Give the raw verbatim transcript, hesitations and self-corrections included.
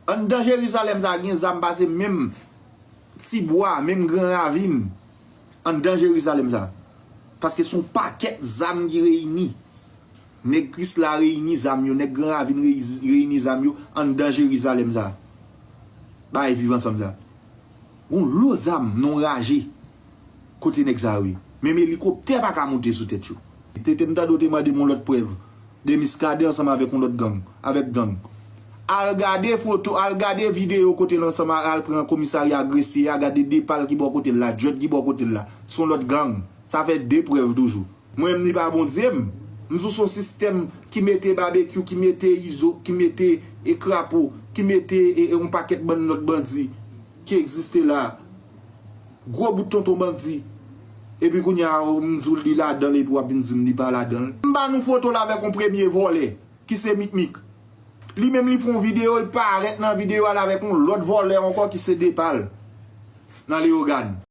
Anndan Jerizalèm sa a gen zam pase menm Tibwa, menm Gran Ravin. Anndan Jerizalèm sa a. Paske se yon pakèt zam ki reyini. Nèg Krisla reyini zam yo, nèg Gran Ravin reyi- reyini zam yo anndan Jerizalèm sa a. Bagay viv ansanm sa a. Yon lo zam nan yon raje kote nèg sa yo ye. Menm elikoptè pa ka moute sou tèt yo. Tete m tande w te mande m yon lòt prèv de Miskaden ansanm avèk yon lòt gang, avèk gang. Al gade foto, al gade videyo kote l ansanm a, al pran komisarya Gresye a, gade Depal ki bò kote l la, Djwèt ki bò kote l la. Se yon lòt gang. Sa fè de prèv toujou. Mwen menm li pa Bondye m. M sou son sistèm ki mete Babekyou, ki mete Izo, ki mete e Krapo, ki mete e, e yon pakèt bann lòt bandi ki egziste la. Gwo bout tonton bandi. Epi kounye a, m di w li ladan l, epi w ap vin di m li pa ladan l. M ba nou foto l avèk yon premye vòlè, ki se Mikmik. Li menm li fè yon videyo, l parèt nan videyo a l avèk yon lòt vòlè ankò, ki se Depal, nan Leyogàn.